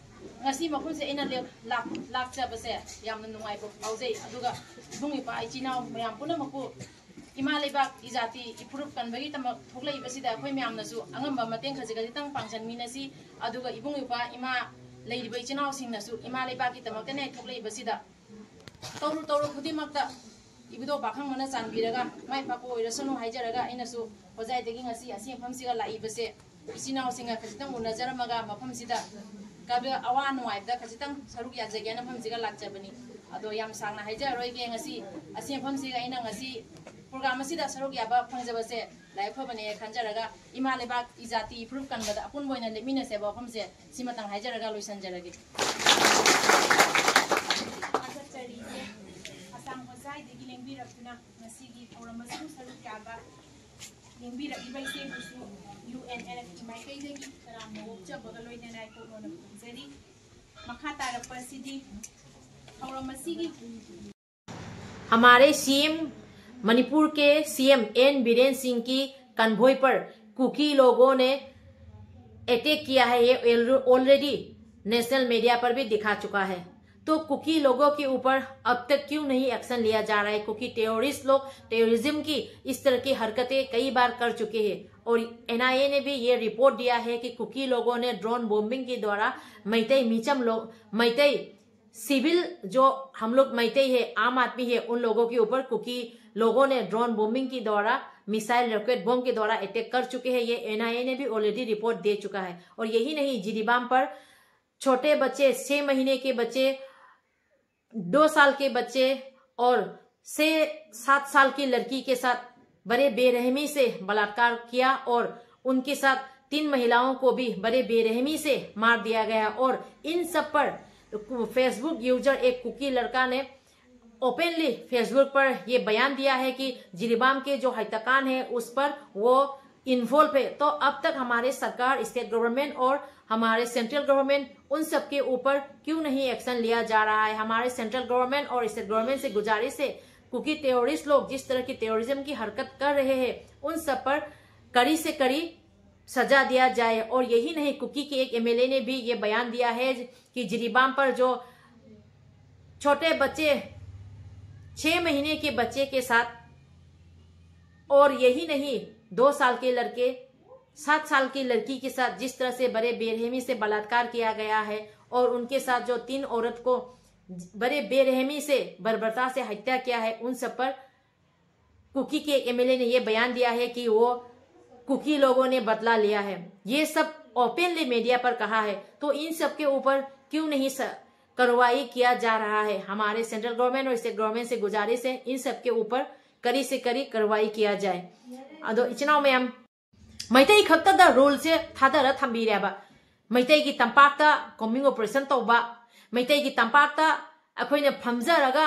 ꯉꯁꯤ ꯃꯐꯝꯁꯦ ꯑꯩꯅ ꯂꯦꯞ-, ꯂꯥꯛ-, ꯂꯥꯛꯆꯕꯁꯦ ꯌꯥꯝꯅ ꯅꯨꯡꯉꯥꯏꯕ ꯐꯥꯎꯖꯩ꯫ ꯑꯗꯨꯒ ꯏꯕꯨꯡ ꯏꯄ꯭ꯋꯥ ꯏꯆꯤꯟ ꯏꯅꯥꯎ ꯃꯌꯥꯝ ꯄꯨꯝꯅꯃꯛꯄꯨ ꯏꯃꯥ ꯂꯩꯕꯥꯛ ꯏꯖꯥꯇꯤ ꯏꯐꯨꯔꯨꯞ ꯀꯟꯕꯒꯤꯗꯃꯛ ꯊꯣꯛꯂꯛꯏꯕꯁꯤꯗ ꯑꯩꯈꯣꯏ ꯃꯌꯥꯝꯅꯁꯨ ꯑꯉꯝꯕ ꯃꯇꯦꯡ ꯈꯖꯤꯛ ꯈꯖꯤꯛꯇꯪ ꯄꯥꯡꯁꯤꯟꯃꯤꯟꯅꯁꯤ꯫ ꯑꯗꯨꯒ ꯏꯕꯨꯡ ꯏꯄ꯭ꯋꯥ ꯏꯃꯥ ꯂꯩꯔꯤꯕ ꯏꯆꯤꯟ ꯏꯅꯥꯎꯁꯤꯡꯅꯁꯨ ꯏꯃꯥ ꯂꯩꯕꯥꯛꯀꯤꯗꯃꯛꯇꯅꯦ ꯊꯣꯛꯂꯛꯏꯕꯁꯤꯗ ꯇꯧꯔꯨ ꯇꯧꯔꯨ ꯈꯨꯗꯤꯡꯃꯛꯇ ꯏꯕꯨꯙꯧ ꯄꯥꯈꯪꯕꯅ ꯆꯥꯟꯕꯤꯔꯒ ꯃꯥꯏ ꯄꯥꯛꯄ ꯑꯣꯏꯔꯁꯅꯨ ꯍꯥꯏꯖꯔꯒ ꯑꯩꯅꯁꯨ ꯍꯣꯖꯥꯏꯗꯒꯤ ꯉꯁꯤ ꯑꯁꯤ ꯃꯐꯝꯁꯤꯒ ꯂꯥꯛꯏꯕꯁꯦ ꯏꯆꯤꯟ ꯏꯅꯥꯎꯁꯤꯡꯒ ꯈꯖꯤꯛꯇꯪ ꯎꯅꯖꯔꯝꯃꯒ ꯃꯐꯝꯁꯤꯗ ꯀꯕ-, ꯑꯋꯥ ꯅꯨꯡꯉꯥꯏꯕꯗ ꯈꯖꯤꯛꯇꯪ ꯁꯔꯨꯛ ꯌꯥꯖꯒꯦꯅ ꯃꯐꯝꯁꯤꯒ ꯂꯥꯛꯆꯕꯅꯤ꯫ ꯑꯗꯣ ꯌꯥꯝ ꯁꯥꯡꯅ ꯍꯥꯏꯖꯔꯔꯣꯏꯒꯦ꯫ ꯉꯁꯤ ꯑꯁꯤ ꯃꯐꯝꯁꯤꯒ ꯑꯩꯅ ꯉꯁꯤ ꯄ꯭ꯔꯣꯒ꯭ꯔꯥꯝ ꯑꯁꯤꯗ ꯁꯔꯨꯛ ꯌꯥꯕ ꯐꯪꯖꯕꯁꯦ ꯂꯥꯏꯕꯛ ꯐꯕꯅꯦ ꯈꯟꯖꯔꯒ ꯏꯃꯥ ꯂꯩꯕꯥꯛ ꯏꯖꯥꯇꯤ ꯏꯐꯨꯔꯨꯞ ꯀꯟꯕꯗ ꯑꯄꯨꯟꯕ ꯑꯣꯏꯅ ꯂꯦꯞꯃꯤꯟꯅꯁꯦꯕ ꯋꯥꯐꯝꯁꯦ ꯁꯤꯃꯇꯪ ꯍꯥꯏꯖꯔꯒ ꯂꯣꯏꯁꯤꯟꯖꯔꯒꯦ꯫ ꯊꯥꯒꯠꯆꯔꯤ ꯏꯆꯦ꯫ ꯑꯁꯥꯝ ꯍꯣꯖꯥꯏꯗꯒꯤ ꯂꯦꯡꯕꯤꯔꯛꯇꯨꯅ ꯉꯁꯤꯒꯤ ꯊꯧꯔꯝ ꯑꯁꯤꯕꯨ ꯁꯔꯨꯛ ꯌꯥꯕ ꯂꯦꯡꯕꯤꯔꯛꯂꯤꯕ ꯏꯆꯦꯕꯨꯁꯨ ꯌꯨ ꯑꯦꯟ ꯑꯦꯜ ꯑꯦꯐꯀꯤ ꯃꯥꯏꯀꯩꯗꯒꯤ ꯇꯔꯥꯝꯅ ꯑꯣꯛꯆꯕꯒ ꯂꯣꯏꯅꯅ ꯏꯀꯣꯛ ꯂꯣꯟꯅ ꯈꯨꯔꯨꯝꯖꯔꯤ꯫ ꯃꯈꯥ ꯇꯥꯔꯛꯄ ꯑꯁꯤꯗꯤ ꯊꯧꯔꯝ ꯑꯁꯤꯒꯤ ꯍꯃꯥꯔꯦ ꯁꯤ ꯑꯦꯝ मणिपुर के सीएम एन बीरेन सिंह की कन्वॉय पर कुकी लोगों ने अटैक किया है, ये ऑलरेडी नेशनल मीडिया पर भी दिखा चुका है। तो कुकी लोगों के ऊपर अब तक क्यों नहीं एक्शन लिया जा रहा है? कुकी टेररिस्ट लोग टेररिज्म की इस तरह की हरकतें कई बार कर चुके हैं और एनआईए ने भी ये रिपोर्ट दिया है कि कुकी लोगों ने ड्रोन बॉम्बिंग के द्वारा मैतई मीचम लोग, मैतई सिविल जो हम लोग मैतई है, आम आदमी है, उन लोगों के ऊपर कुकी लोगों ने ड्रोन बॉम्बिंग के द्वारा, मिसाइल रॉकेट बॉम्ब के द्वारा अटैक कर चुके हैं। ये एनआईए ने भी ऑलरेडी रिपोर्ट दे चुका है। और यही नहीं, जिरीबाम पर छोटे बच्चे, छह महीने के बच्चे, दो साल के बच्चे और छह सात साल की लड़की के साथ बड़े बेरहमी से बलात्कार किया और उनके साथ तीन महिलाओं को भी बड़े बेरहमी से मार दिया गया। और इन सब पर फेसबुक यूजर, एक कुकी लड़का ने ओपनली फेसबुक पर ये बयान दिया है कि जिरीबाम के जो हत्याकांड है उस पर वो इन्वॉल्व है। तो अब तक हमारे सरकार, स्टेट गवर्नमेंट और हमारे सेंट्रल गवर्नमेंट उन सब के ऊपर क्यों नहीं एक्शन लिया जा रहा है? हमारे सेंट्रल गवर्नमेंट और स्टेट गवर्नमेंट से गुजारिश है, कुकी टेररिस्ट लोग जिस तरह की टेररिज्म की हरकत कर रहे हैं, उन सब पर कड़ी से कड़ी सजा दिया जाए। और यही नहीं, कुकी के एक एमएलए ने भी ये बयान दिया है कि जिरीबाम पर जो छोटे बच्चे, छह महीने के बच्चे के साथ, और यही नहीं, दो साल के लड़के, सात साल की लड़की के साथ जिस तरह से बड़े बेरहमी से बलात्कार किया गया है और उनके साथ जो तीन औरत को बड़े बेरहमी से बर्बरता से हत्या किया है, उन सब पर कुकी के एमएलए ने यह बयान दिया है कि वो कुकी लोगों ने बदला लिया है। ये सब ओपनली मीडिया पर कहा है, तो इन सब के ऊपर क्यों नहीं स-, कार्रवाई किया जा रहा है? हमारे सेंट्रल गवर्नमेंट और स्टेट गवर्नमेंट से गुजारिश है, इन सब के ऊपर कड़ी से कड़ी कार्रवाई किया जाए। ꯑꯗꯣ ꯏꯆꯤꯟ ꯏꯅꯥꯎ ꯃꯌꯥꯝ, ꯃꯩꯇꯩ ꯈꯛꯇꯗ ꯔꯨꯜꯁꯦ ꯊꯥꯗꯔ ꯊꯝꯕꯤꯔꯦꯕ꯫ ꯃꯩꯇꯩꯒꯤ ꯇꯝꯄꯥꯛꯇ ꯀꯣꯝꯕꯤꯡ ꯑꯣꯄꯔꯦꯁꯟ ꯇꯧꯕ, ꯃꯩꯇꯩꯒꯤ ꯇꯝꯄꯥꯛꯇ ꯑꯩꯈꯣꯏꯅ ꯐꯝꯖꯔꯒ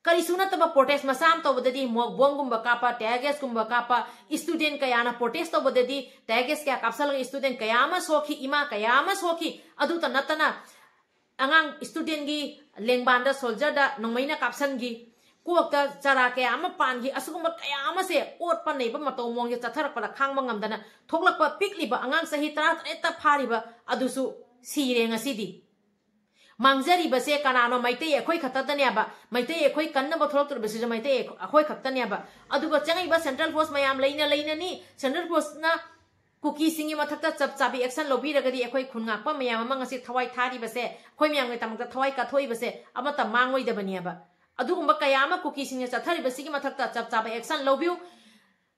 ꯀꯔꯤꯁꯨ ꯅꯠꯇꯕ ꯄ꯭ꯔꯣꯇꯦꯁ ꯃꯆꯥ ꯑꯃ ꯇꯧꯕꯗꯗꯤ ꯃꯣꯛ ꯕꯣꯝꯒꯨꯝꯕ ꯀꯥꯞꯄ, ꯇꯤꯌꯔ ꯒꯦꯁꯀꯨꯝꯕ ꯀꯥꯞꯄ, ꯏꯁꯇꯨꯗꯦꯟ ꯀꯌꯥꯅ ꯄ꯭ꯔꯣꯇꯦꯁ ꯇꯧꯕꯗꯗꯤ ꯇꯤꯌꯔ ꯒꯦꯁ ꯀꯌꯥ ꯀꯥꯞꯁꯜꯂꯒ ꯏꯁꯇꯨꯗꯦꯟ ꯀꯌꯥ ꯑꯃ ꯁꯣꯛꯈꯤ, ꯏꯃꯥ ꯀꯌꯥ ꯑꯃ ꯁꯣꯛꯈꯤ꯫ ꯑꯗꯨꯇ ꯅꯠꯇꯅ ꯑꯉꯥꯡ ꯏꯁꯇꯨꯗꯦꯟꯒꯤ ꯂꯦꯡꯕꯥꯟꯗ ꯁꯣꯜꯖꯔꯗ ꯅꯣꯡꯃꯩꯅ ꯀꯥꯞꯁꯟꯈꯤ꯫ ꯀꯣꯛꯇ ꯆꯔꯥ ꯀꯌꯥ ꯑꯃ ꯄꯥꯟꯈꯤ꯫ ꯑꯁꯤꯒꯨꯝꯕ ꯀꯌꯥ ꯑꯃꯁꯦ ꯑꯣꯠꯄ ꯅꯩꯕ ꯃꯇꯧ ꯃꯑꯣꯡꯁꯦ ꯆꯠꯊꯔꯛꯄꯗ ꯈꯥꯡꯕ ꯉꯝꯗꯅ ꯊꯣꯛꯂꯛꯄ ꯄꯤꯛꯂꯤꯕ ꯑꯉꯥꯡ ꯆꯍꯤ ꯇꯔꯥꯇꯔꯦꯠꯇ ꯐꯥꯔꯤꯕ ꯑꯗꯨꯁꯨ ꯁꯤꯔꯦ ꯉꯁꯤꯗꯤ꯫ ꯃꯥꯡꯖꯔꯤꯕꯁꯦ ꯀꯅꯥꯅꯣ? ꯃꯩꯇꯩ ꯑꯩꯈꯣꯏ ꯈꯛꯇꯗꯅꯦꯕ꯫ ꯃꯩꯇꯩ ꯑꯩꯈꯣꯏ ꯀꯟꯅꯕ ꯊꯣꯛꯂꯛꯇꯣꯔꯤꯕꯁꯤꯁꯨ ꯃꯩꯇꯩ ꯑꯩꯈꯣꯏ ꯈꯛꯇꯅꯦꯕ꯫ ꯑꯗꯨꯒ ꯆꯪꯉꯛꯏꯕ central force ꯃꯌꯥꯝ ꯂꯩꯅ ꯂꯩꯅꯅꯤ꯫ Central forceꯅ ꯀꯨꯀꯤꯁꯤꯡꯒꯤ ꯃꯊꯛꯇ ꯆꯞ ꯆꯥꯕꯤ action ꯂꯧꯕꯤꯔꯒꯗꯤ ꯑꯩꯈꯣꯏ ꯈꯨꯟ ꯉꯥꯛꯄ ꯃꯌꯥꯝ ꯑꯃ ꯉꯁꯤ ꯊꯋꯥꯏ ꯊꯥꯔꯤꯕꯁꯦ, ꯑꯩꯈꯣꯏ ꯃꯌꯥꯝꯒꯤꯗꯃꯛꯇ ꯊꯋꯥꯏ ꯀꯠꯊꯣꯛꯏꯕꯁꯦ ꯑꯃꯠꯇ ꯃꯥꯡꯉꯣꯏꯗꯕꯅꯦꯕ꯫ ꯑꯗꯨꯒꯨꯝꯕ ꯀꯌꯥ ꯑꯃ ꯀꯨꯀꯤꯁꯤꯡꯅ ꯆꯠꯊꯔꯤꯕꯁꯤꯒꯤ ꯃꯊꯛꯇ ꯆꯞ ꯆꯥꯕ action ꯂꯧꯕꯤꯌꯨ꯫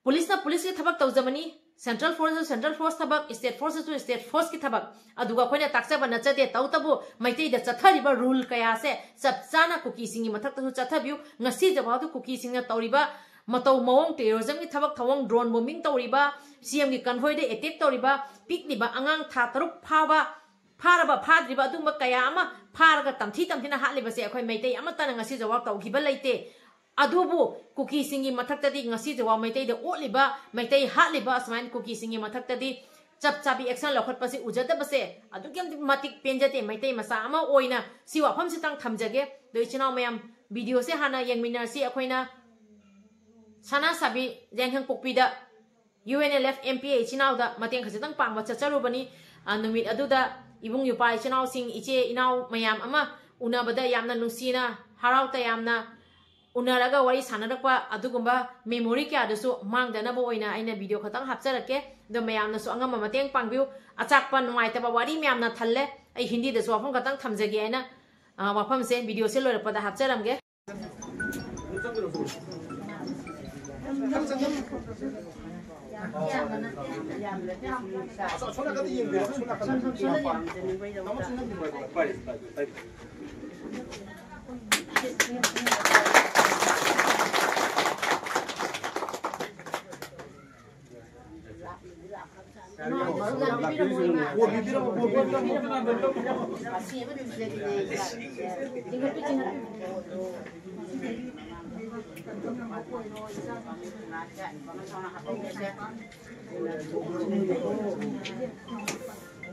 ꯄꯨꯂꯤꯁꯅ ꯄꯨꯂꯤꯁꯀꯤ ꯊꯕꯛ ꯇꯧꯖꯕꯅꯤ, central forceꯅꯁꯨ central force ꯊꯕꯛ, state forceꯅꯁꯨ state forceꯀꯤ ꯊꯕꯛ꯫ ꯑꯗꯨꯒ ꯑꯩꯈꯣꯏꯅ ꯇꯥꯛꯆꯕ ꯅꯠꯆꯗꯦ, ꯇꯧꯕꯇꯕꯨ ꯃꯩꯇꯩꯗ ꯆꯠꯊꯔꯤꯕ rule ꯀꯌꯥꯁꯦ ꯆꯞ ꯆꯥꯅ ꯀꯨꯀꯤꯁꯤꯡꯒꯤ ꯃꯊꯛꯇꯁꯨ ꯆꯠꯊꯕꯤꯌꯨ꯫ ꯉꯁꯤꯗꯐꯥꯎꯗ ꯀꯨꯀꯤꯁꯤꯡꯅ ꯇꯧꯔꯤꯕ ꯃꯇꯧ ꯃꯑꯣꯡ, terrorismꯒꯤ ꯊꯕꯛ ꯊꯧꯑꯣꯡ, drone bombing ꯇꯧꯔꯤꯕ, CMꯒꯤ convoyꯗ attack ꯇꯧꯔꯤꯕ, ꯄꯤꯛꯂꯤꯕ ꯑꯉꯥꯡ ꯊꯥ ꯇꯔꯨꯛ ꯐꯥꯕ, ꯐꯥꯔꯕ ꯐꯥꯗ꯭ꯔꯤꯕ ꯑꯗꯨꯒꯨꯝꯕ ꯀꯌꯥ ꯑꯃ ꯐꯥꯔꯒ ꯇꯝꯊꯤ ꯇꯝꯊꯤꯅ ꯍꯥꯠꯂꯤꯕꯁꯦ ꯑꯩꯈꯣꯏ ꯃꯩꯇꯩ ꯑꯃꯠꯇꯅ ꯉꯁꯤꯐꯥꯎ ꯇꯧꯈꯤꯕ ꯂꯩꯇꯦ꯫ ꯑꯗꯨꯕꯨ ꯀꯨꯀꯤꯁꯤꯡꯒꯤ ꯃꯊꯛꯇꯗꯤ ꯉꯁꯤꯐꯥꯎ ꯃꯩꯇꯩꯗ ꯑꯣꯠꯂꯤꯕ, ꯃꯩꯇꯩ ꯍꯥꯠꯂꯤꯕ ꯑꯁꯨꯃꯥꯏꯅ ꯀꯨꯀꯤꯁꯤꯡꯒꯤ ꯃꯊꯛꯇꯗꯤ ꯆꯞ ꯆꯥꯕꯤ action ꯂꯧꯈꯠꯄꯁꯤ ꯎꯖꯗꯕꯁꯦ ꯑꯗꯨꯛꯀꯤ ꯃꯇꯤꯛ ꯄꯦꯟꯖꯗꯦ꯫ ꯃꯩꯇꯩ ꯃꯆꯥ ꯑꯃ ꯑꯣꯏꯅ ꯁꯤ ꯋꯥꯐꯝꯁꯤꯇꯪ ꯊꯝꯖꯒꯦ꯫ ꯑꯗꯣ ꯏꯆꯤꯟ ꯏꯅꯥꯎ ꯃꯌꯥꯝ, videoꯁꯦ ꯍꯥꯟꯅ ꯌꯦꯡꯃꯤꯟꯅꯔꯁꯤ꯫ ꯑꯩꯈꯣꯏꯅ ꯁꯅꯥ ꯁꯥꯕꯤ ꯌꯥꯏꯉꯪꯄꯣꯛꯄꯤꯗ UNLF MPA ꯏꯆꯤꯟ ꯏꯅꯥꯎꯗ ꯃꯇꯦꯡ ꯈꯖꯤꯛꯇꯪ ꯄꯥꯡꯕ ꯆꯠꯆꯔꯨꯕꯅꯤ꯫ ꯑ, ꯅꯨꯃꯤꯠ ꯑꯗꯨꯗ ꯏꯕꯨꯡ ꯏꯄ꯭ꯋꯥ ꯏꯆꯤꯟ ꯏꯅꯥꯎꯁꯤꯡ, ꯏꯆꯦ ꯏꯅꯥꯎ ꯃꯌꯥꯝ ꯑꯃ ꯎꯅꯕꯗ ꯌꯥꯝꯅ ꯅꯨꯡꯁꯤꯅ, ꯍꯔꯥꯎ ꯇꯌꯥꯝꯅ ꯎꯅꯔꯒ ꯋꯥꯔꯤ ꯁꯥꯟꯅꯔꯛꯄ ꯑꯗꯨꯒꯨꯝꯕ memory ꯀꯌꯥꯗꯨꯁꯨ ꯃꯥꯡꯗꯅꯕ ꯑꯣꯏꯅ ꯑꯩꯅ video ꯈꯛꯇꯪ ꯍꯥꯞꯆꯔꯛꯀꯦ꯫ ꯑꯗꯣ ꯃꯌꯥꯝꯅꯁꯨ ꯑꯉꯝꯕ ꯃꯇꯦꯡ ꯄꯥꯡꯕꯤꯌꯨ꯫ ꯑꯆꯥꯛꯄ ꯅꯨꯡꯉꯥꯏꯇꯕ ꯋꯥꯔꯤ ꯃꯌꯥꯝꯅ ꯊꯜꯂꯦ꯫ ꯑꯩ ꯍꯤꯟꯗꯤꯗꯁꯨ ꯋꯥꯐꯝ ꯈꯛꯇꯪ ꯊꯝꯖꯒꯦ ꯍꯥꯏꯅ, ꯑ, ꯋꯥꯐꯝꯁꯦ videoꯁꯦ ꯂꯣꯏꯔꯛꯄꯗ ꯍꯥꯞꯆꯔꯝꯒꯦ꯫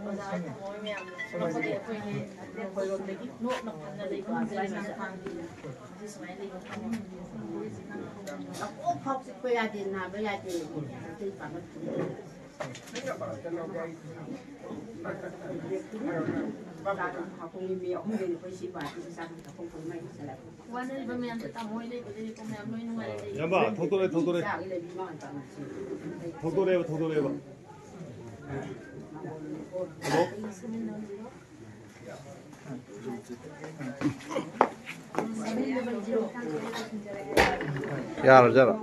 ꯑꯣꯖꯥ ꯊꯧꯑꯣꯏ ꯃꯌꯥꯝꯅ ꯁꯨꯔꯛꯄꯗꯤ ꯑꯩꯈꯣꯏ ꯑꯩꯈꯣꯏꯔꯣꯝꯗꯒꯤ ꯅꯣꯛꯅ ꯐꯅ ꯂꯩꯕ ꯉꯝꯖꯔꯤ ꯁꯪ ꯊꯥꯡꯒꯤ꯫ ꯍꯧꯖꯤꯛ ꯁꯨꯃꯥꯏꯅ ꯂꯩꯕ ꯐꯪꯉꯤ꯫ ꯃꯀꯣꯛ ꯐꯥꯎ ꯆꯤꯛꯄ ꯌꯥꯗꯦ, ꯅꯥꯕ ꯌꯥꯗꯦ꯫ ꯑꯇꯩ ꯄꯥꯡꯒꯜ ꯐꯨꯗꯣꯛꯑꯦ꯫ ꯆꯥꯛ ꯊꯣꯡ ꯍꯥꯞꯄ ꯃꯤ ꯑꯍꯨꯝꯗꯩꯅ ꯑꯩꯈꯣꯏ ꯁꯤ ꯄꯥꯔꯇꯤꯁꯤ ꯆꯥꯛ ꯊꯣꯡ ꯊꯣꯡ ꯃꯩ ꯆꯠꯂꯦ꯫ ꯋꯥꯅꯔꯤꯕ ꯃꯌꯥꯝꯁꯦ ꯇꯥꯃꯣ ꯍꯣꯏ ꯂꯩꯕꯗꯒꯤꯀꯣ ꯃꯌꯥꯝ ꯂꯣꯏ ꯅꯨꯡꯉꯥꯏꯔꯦ꯫ ꯏꯌꯥꯝꯕ, ꯊꯧꯗꯣꯔꯛꯑꯦ, ꯊꯧꯗꯣꯔꯛꯑꯦ꯫ ꯆꯥꯒꯤ ꯂꯩꯕꯤ ꯃꯥ ꯍꯥꯟ ꯆꯥꯛ ꯊꯣꯡꯁꯤ꯫ ꯊꯧꯗꯣꯔꯛꯑꯦꯕ, ꯊꯧꯗꯣꯔꯛꯑꯦꯕ꯫ ꯍꯜꯂꯣ? ꯌꯥꯔꯣ, ꯌꯥꯔꯣ꯫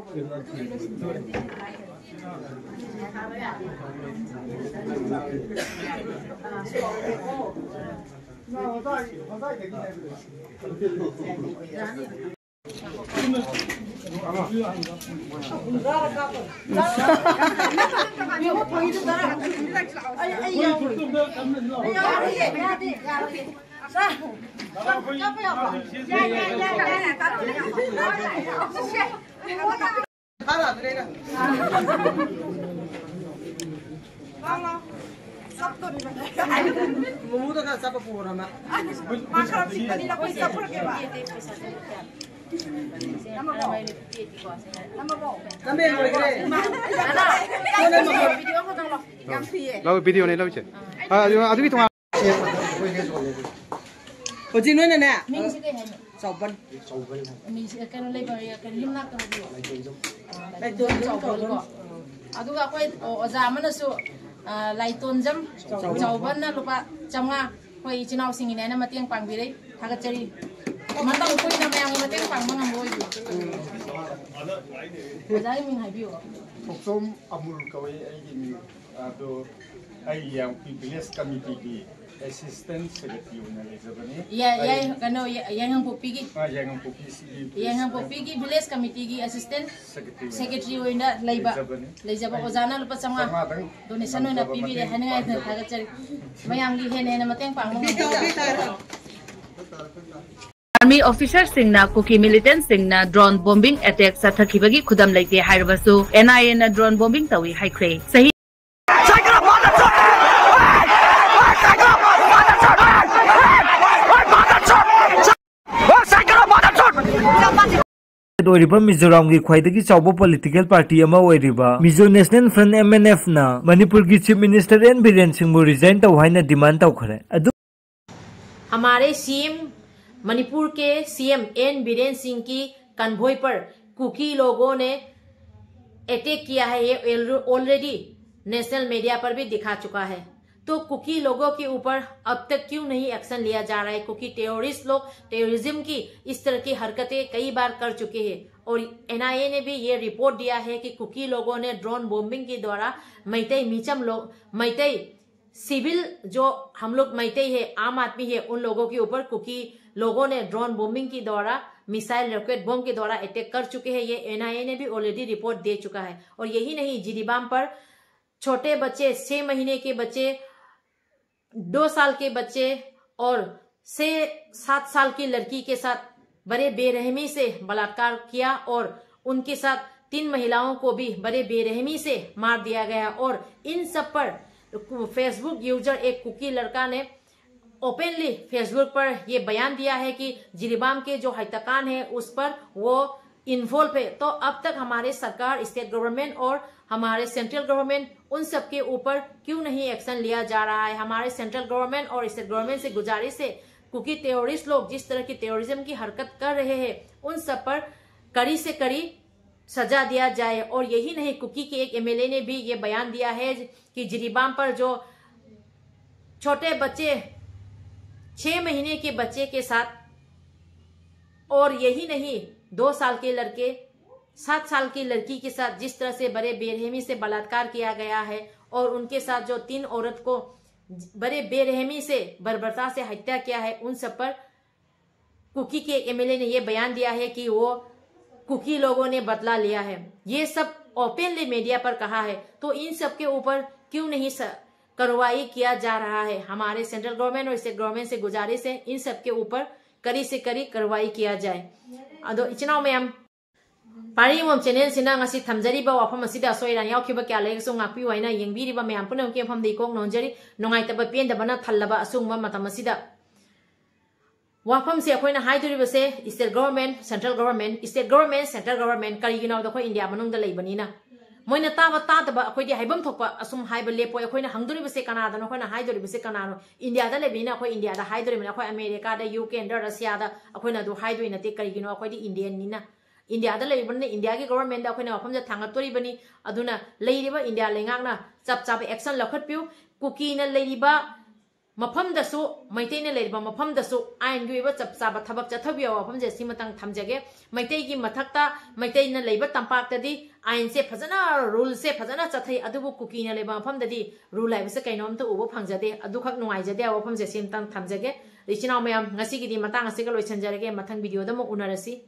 ꯃꯣꯃꯣꯗꯣ ꯈꯔ ꯆꯞꯄ ꯄꯨꯔꯣ, ꯅꯃ꯫ ꯃꯥ ꯈꯔ ꯄꯤꯛꯄꯅꯤꯅ ꯑꯩꯈꯣꯏ ꯆꯞꯄꯨꯔꯒꯦꯕ꯫ ꯅꯝꯃꯦ, ꯂꯣꯏꯈ꯭ꯔꯦ꯫ ꯂꯧ, ꯚꯤꯗꯤꯑꯣꯅꯦ, ꯂꯧ, ꯏꯆꯦ꯫ ꯑ, ꯑꯗꯨ, ꯑꯗꯨꯒꯤ ꯇꯣꯉꯥꯟ ꯍꯧꯖꯤꯛ ꯅꯣꯏꯅꯅꯦ, ꯃꯤꯡꯁꯦ ꯀꯩ ꯍꯥꯏꯅꯣ? ꯆꯥꯎꯕꯟ꯫ ꯃꯤꯡꯁꯦ ꯀꯩꯅꯣ ꯂꯩꯕ, ꯀꯩꯅꯣ ꯌꯨꯝꯅꯥꯛꯇ ꯍꯥꯏꯕꯤꯌꯣ꯫ ꯂꯥꯏꯇꯣꯟꯖꯝ ꯆꯥꯎꯕꯟꯀꯣ꯫ ꯆꯥꯎꯕꯟ꯫ ꯑꯗꯨꯒ ꯑꯩꯈꯣꯏ, ꯑꯣ, ꯑꯣꯖꯥ ꯑꯃꯅꯁꯨ, ꯑ, ꯂꯥꯏꯇꯣꯟꯖꯝ ꯆꯥꯎꯕꯟ꯫ ꯆꯥꯎꯕꯟꯅ ꯂꯨꯄꯥ ꯆꯥꯝꯃꯉꯥ ꯑꯩꯈꯣꯏ ꯏꯆꯤꯟ ꯏꯅꯥꯎꯁꯤꯡꯒꯤꯅꯦ ꯍꯥꯏꯅ ꯃꯇꯦꯡ ꯄꯥꯡꯕꯤꯔꯦ꯫ ꯊꯥꯒꯠꯆꯔꯤ꯫ ꯃꯇꯝ ꯀꯨꯏꯅ ꯃꯌꯥꯝꯒꯤ ꯃꯇꯦꯡ ꯄꯥꯡꯕ ꯉꯝꯕ ꯑꯣꯏꯕꯤꯌꯨ꯫ ꯑꯣꯖꯥꯒꯤ ꯃꯤꯡ ꯍꯥꯏꯕꯤꯌꯨ꯫ ꯊꯣꯛꯆꯣꯝ ꯑꯃꯨꯜ ꯀꯧꯏ ꯑꯩꯒꯤ ꯃꯤꯡ꯫ ꯑꯗꯣ ꯑꯩ ꯌꯥꯡꯈꯨꯜ ꯚꯤꯂꯦꯖ ꯀꯃꯤꯇꯤꯒꯤ ꯑꯦꯁꯤꯁꯇꯦꯟ ꯁꯦꯀ꯭ꯔꯦꯇꯔꯤ ꯑꯣꯏꯅ ꯂꯩꯖꯕꯅꯤ꯫ ꯌꯥ-, ꯌꯥꯏ, ꯑꯩ ꯀꯩꯅꯣ, ꯌꯥ-, ꯌꯥꯏꯉꯪꯄꯣꯛꯄꯤꯒꯤ꯫ ꯑ, ꯌꯥꯏꯉꯪꯄꯣꯛꯄꯤ ꯁꯤꯒꯤ ꯌꯥꯏꯉꯪꯄꯣꯛꯄꯤꯒꯤ ꯚꯤꯂꯦꯖ ꯀꯃꯤꯇꯤꯒꯤ ꯑꯦꯁꯤꯁꯇꯦꯟ ꯁꯦꯀ꯭ꯔꯦꯇꯔꯤ ꯑꯣꯏꯅ꯫ ꯁꯦꯀ꯭ꯔꯦꯇꯔꯤ ꯑꯣꯏꯅ ꯂꯩꯕ, ꯂꯩꯖꯕꯅꯤ꯫ ꯂꯩꯖꯕ ꯑꯩ ꯑꯣꯖꯥꯅ ꯂꯨꯄꯥ ꯆꯥꯝꯃꯉꯥ ꯆꯥꯝꯃꯉꯥꯗꯪ ꯗꯣꯅꯦꯁꯟ ꯑꯣꯏꯅ ꯉꯝꯖꯕ ꯄꯤꯕꯤꯔꯦ ꯃꯇꯦꯡ ꯍꯥꯏꯅꯤꯡꯉꯥꯏ ꯄꯥꯡꯖꯕ꯫ ꯊꯥꯒꯠꯆꯔꯤ꯫ ꯃꯌꯥꯝꯒꯤ ꯍꯦꯟꯅ ꯍꯦꯟꯅ ꯃꯇꯦꯡ ꯄꯥꯡꯕ ꯉꯝꯕ ꯑꯣꯏꯕꯤꯌꯨ꯫ ꯑꯥꯔꯃꯤ ꯑꯣꯐꯤꯁꯔꯁꯤꯡꯅ ꯀꯨꯀꯤ ꯃꯤꯂꯤꯇꯦꯟꯠꯁꯤꯡꯅ ꯗ꯭ꯔꯣꯟ ꯕꯣꯝꯕꯤꯡ ꯑꯦꯇꯦꯛ ꯆꯠꯊꯈꯤꯕꯒꯤ ꯈꯨꯗꯝ ꯂꯩꯇꯦ ꯍꯥꯏꯔꯕꯁꯨ, ꯑꯦꯟ ꯑꯥꯏ ꯑꯦꯅ ꯗ꯭ꯔꯣꯟ ꯕꯣꯝꯕꯤꯡ ꯇꯧꯏ ꯍꯥꯏꯈ꯭ꯔꯦ꯫ ꯆꯍꯤ ꯑꯣꯏꯔꯤꯕ ꯃꯤꯖꯣꯔꯥꯝꯒꯤ ꯈ꯭ꯋꯥꯏꯗꯒꯤ ꯆꯥꯎꯕ ꯄꯣꯂꯤꯇꯤꯀꯦꯜ ꯄꯥꯔꯇꯤ ꯑꯃ ꯑꯣꯏꯔꯤꯕ Mizo national front, M N F, ꯅ ꯃꯅꯤꯄꯨꯔꯒꯤ ꯆꯤꯐ ꯃꯤꯅꯤꯁꯇꯔ ꯑꯦꯟ ꯕꯤꯔꯦꯟ ꯁꯤꯡꯕꯨ ꯔꯤꯖꯥꯏꯟ ꯇꯧ ꯍꯥꯏꯅ ꯗꯤꯃꯥꯟ ꯇꯧꯈ꯭ꯔꯦ꯫ ꯑꯗꯨ हमारे सीएम, मणिपुर के सीएम एन बीरेन सिंह की कन्वॉय पर कुकी लोगों ने अटैक किया है, ये ऑलरेडी नेशनल मीडिया पर भी दिखा चुका है। तो कुकी लोगों के ऊपर अब तक क्यों नहीं एक्शन लिया जा रहा है? कुकी टेररिस्ट लोग टेररिज्म की इस तरह की हरकतें कई बार कर चुके हैं और एनआईए ने भी ये रिपोर्ट दिया है कि कुकी लोगों ने ड्रोन बॉम्बिंग के द्वारा मैतई मीचम लोग, मैतई सिविल जो हम लोग मैतई है, आम आदमी है, उन लोगों के ऊपर कुकी लोगों ने ड्रोन बॉम्बिंग के द्वारा, मिसाइल रॉकेट बम के द्वारा अटैक कर चुके हैं। ये एनआईए ने भी ऑलरेडी रिपोर्ट दे चुका है। और यही नहीं, जिरीबाम पर छोटे बच्चे, छह महीने के बच्चे, दो साल के बच्चे और छह सात साल की लड़की के साथ बड़े बेरहमी से बलात्कार किया और उनके साथ तीन महिलाओं को भी बड़े बेरहमी से मार दिया गया। और इन सब पर फेसबुक यूजर एक कुकी लड़का ने ओपनली फेसबुक पर ये बयान दिया है कि जिरीबाम के जो हत्याकांड है उस पर वो इन्वॉल्व है। तो अब तक हमारे सरकार, स्टेट गवर्नमेंट और हमारे सेंट्रल गवर्नमेंट, उन सब के ऊपर क्यों नहीं एक्शन लिया जा रहा है? हमारे सेंट्रल गवर्नमेंट और स्टेट गवर्नमेंट से गुजारिश है, कुकी टेररिस्ट लोग जिस तरह की टेररिज्म की हरकत कर रहे हैं, उन सब पर कड़ी से कड़ी सजा दिया जाए। और यही नहीं, कुकी के एक एमएलए ने भी ये बयान दिया है कि जिरीबाम पर जो छोटे बच्चे, छह महीने के बच्चे के साथ, और यही नहीं, दो साल के लड़के, सात साल की लड़की के साथ जिस तरह से बड़े बेरहमी से बलात्कार किया गया है और उनके साथ जो तीन औरत को बड़े बेरहमी से बर्बरता से हत्या किया है, उन सब पर कुकी के एमएलए ने यह बयान दिया है कि वो कुकी लोगों ने बदला लिया है। ये सब ओपनली मीडिया पर कहा है, तो इन सब के ऊपर क्यों नहीं स-, कार्रवाई किया जा रहा है? हमारे सेंट्रल गवर्नमेंट और स्टेट गवर्नमेंट से गुजारिश है, इन सब के ऊपर कड़ी से कड़ी कार्रवाई किया जाए। ꯑꯗꯣ ꯏꯆꯤꯟ ꯏꯅꯥꯎ ꯃꯌꯥꯝ, ꯄꯥꯔꯤ ꯌꯦꯡꯐꯝ ꯆꯦꯅꯦꯜꯁꯤꯅ ꯉꯁꯤ ꯊꯝꯖꯔꯤꯕ ꯋꯥꯐꯝ ꯑꯁꯤꯗ ꯑꯁꯣꯏ ꯑꯔꯥꯟ ꯌꯥꯎꯈꯤꯕ ꯀꯌꯥ ꯂꯩꯔꯒꯁꯨ ꯉꯥꯛꯄꯤꯌꯨ ꯍꯥꯏꯅ ꯌꯦꯡꯕꯤꯔꯤꯕ ꯃꯌꯥꯝ ꯄꯨꯝꯅꯃꯛꯀꯤ ꯃꯐꯝꯗ ꯏꯀꯣꯛ ꯅꯣꯟꯖꯔꯤ꯫ ꯅꯨꯡꯉꯥꯏꯇꯕ ꯄꯦꯟꯗꯕꯅ ꯊꯜꯂꯕ ꯑꯁꯤꯒꯨꯝꯕ ꯃꯇꯝ ꯑꯁꯤꯗ ꯋꯥꯐꯝꯁꯦ ꯑꯩꯈꯣꯏꯅ ꯍꯥꯏꯗꯣꯔꯤꯕꯁꯦ state government, central government, state government, central government, ꯀꯔꯤꯒꯤꯅꯣ ꯍꯥꯏꯕꯗ ꯑꯩꯈꯣꯏ ꯏꯟꯗꯤꯌꯥ ꯃꯅꯨꯡꯗ ꯂꯩꯕꯅꯤꯅ꯫ ꯃꯣꯏꯅ ꯇꯥꯕ ꯇꯥꯗꯕ ꯑꯩꯈꯣꯏꯗꯤ ꯍꯥꯏꯐꯝ ꯊꯣꯛꯄ ꯑꯁꯨꯝ ꯍꯥꯏꯕ ꯂꯦꯞꯄꯣꯏ꯫ ꯑꯩꯈꯣꯏꯅ ꯍꯪꯗꯣꯔꯤꯕꯁꯦ ꯀꯅꯥꯗꯅꯣ, ꯑꯩꯈꯣꯏꯅ ꯍꯥꯏꯗꯣꯔꯤꯕꯁꯦ ꯀꯅꯥꯅꯣ? ꯏꯟꯗꯤꯌꯥꯗ ꯂꯩꯕꯅꯤꯅ ꯑꯩꯈꯣꯏ ꯏꯟꯗꯤꯌꯥꯗ ꯍꯥꯏꯗꯣꯔꯤꯕꯅꯤ꯫ ꯑꯩꯈꯣꯏ ꯑꯃꯦꯔꯤꯀꯥꯗ, ꯌꯨ ꯀꯦꯗ, ꯔꯁꯤꯌꯥꯗ ꯑꯩꯈꯣꯏꯅ ꯑꯗꯨ ꯍꯥꯏꯗꯣꯏ ꯅꯠꯇꯦ꯫ ꯀꯔꯤꯒꯤꯅꯣ? ꯑꯩꯈꯣꯏꯗꯤ ꯏꯟꯗꯤꯌꯟꯅꯤꯅ꯫ ꯏꯟꯗꯤꯌꯥꯗ ꯂꯩꯔꯤꯕꯅꯤꯅ ꯏꯟꯗꯤꯌꯥꯒꯤ governmentꯗ ꯑꯩꯈꯣꯏꯅ ꯋꯥꯐꯝꯁꯦ ꯊꯥꯡꯒꯠꯇꯣꯔꯤꯕꯅꯤ꯫ ꯑꯗꯨꯅ ꯂꯩꯔꯤꯕ ꯏꯟꯗꯤꯌꯥ ꯂꯩꯉꯥꯛꯅ ꯆꯞ ꯆꯥꯕ action ꯂꯧꯈꯠꯄꯤꯌꯨ꯫ ꯀꯨꯀꯤꯅ ꯂꯩꯔꯤꯕ ꯃꯐꯝꯗꯁꯨ, ꯃꯩꯇꯩꯅ ꯂꯩꯔꯤꯕ ꯃꯐꯝꯗꯁꯨ ꯑꯥꯏꯟꯒꯤ ꯑꯣꯏꯕ ꯆꯞ ꯆꯥꯕ ꯊꯕꯛ ꯆꯠꯊꯕꯤꯌꯨ ꯍꯥꯏꯕ ꯋꯥꯐꯝꯁꯦ ꯁꯤꯃꯇꯪ ꯊꯝꯖꯒꯦ꯫ ꯃꯩꯇꯩꯒꯤ ꯃꯊꯛꯇ, ꯃꯩꯇꯩꯅ ꯂꯩꯕ ꯇꯝꯄꯥꯛꯇꯗꯤ ꯑꯥꯏꯟꯁꯦ ꯐꯖꯅ, ruleꯁꯦ ꯐꯖꯅ ꯆꯠꯊꯩ, ꯑꯗꯨꯕꯨ ꯀꯨꯀꯤꯅ ꯂꯩꯕ ꯃꯐꯝꯗꯗꯤ rule ꯍꯥꯏꯕꯁꯦ ꯀꯩꯅꯣꯝꯇ ꯎꯕ ꯐꯪꯖꯗꯦ꯫ ꯑꯗꯨꯈꯛ ꯅꯨꯡꯉꯥꯏꯖꯗꯦ ꯍꯥꯏꯕ ꯋꯥꯐꯝꯁꯦ ꯁꯤꯃꯇꯪ ꯊꯝꯖꯒꯦ꯫ ꯏꯆꯤꯟ ꯏꯅꯥꯎ ꯃꯌꯥꯝ, ꯉꯁꯤꯒꯤꯗꯤ ꯃꯇꯥꯡ ꯑꯁꯤꯒ ꯂꯣꯏꯁꯤꯟꯖꯔꯒꯦ꯫ ꯃꯊꯪ videoꯗ ꯑꯃꯨꯛ ꯎꯅꯔꯁꯤ꯫